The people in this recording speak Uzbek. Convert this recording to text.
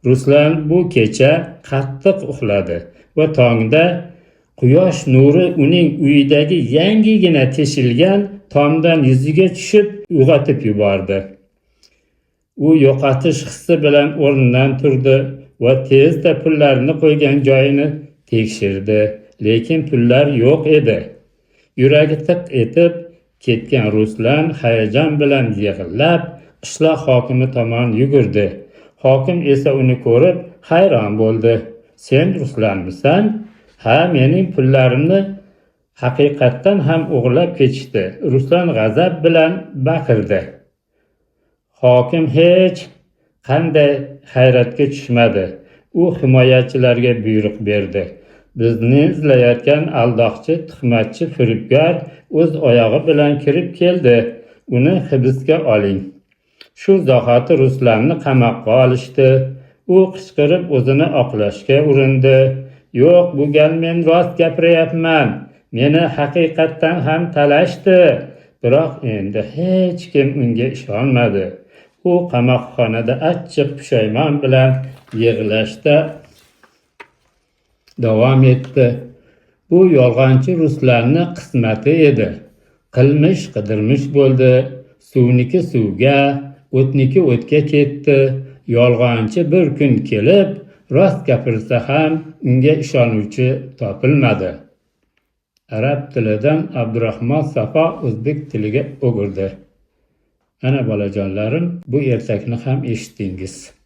Ruslan bu kecha qattiq uxladi va tongda quyosh nuri uning uyidagi yangigina teshilgan tomdan yuziga tushib uyg'otib yubordi. U yo'qotish hissi bilan o'rnidan turdi va tezda pullarni qo'ygan joyini tekshirdi, lekin pullar yo'q edi. Yuragi tiq etib ketgan Ruslan hayajon bilan yig'lab qishloq hokimi tomon yugurdi. Hokim esa uni ko'rib hayron bo'ldi. "Sen Ruslanmisan? Ha, mening pullarimni haqiqatdan ham o'g'irlab ketishdi", Ruslan g'azab bilan baqirdi. Hokim hech qanday hayratga tushmadi. U himoyachilarga buyruq berdi: "Bizni izlayotgan aldoqchi, tuhmatchi, firibgar o'z oyog'i bilan kirib keldi. Uni hibsga oling". Shu zahoti Ruslanni qamoqqa olishdi. U qichqirib o'zini oqlashga urindi: "Yo'q, bu gal men rost gapiryapman. Meni haqiqatdan ham talashdi". Biroq endi hech kim unga ishonmadi. U qamoqxonada achchiq pushaymon bilan yig'lashda davom etdi. Bu yolg'onchi Ruslanni qismati edi. Qilmish qidirmish bo'ldi. Suvniki suvga, o'tniki o'tga ketdi. Yolg'onchi bir kun kelib rost gapirsa ham unga ishonuvchi topilmadi. Arab tilidan Abdurahmon Safo o'zbek tiliga o'girdi. Ana, bolajonlarim, bu ertakni ham eshitdingiz.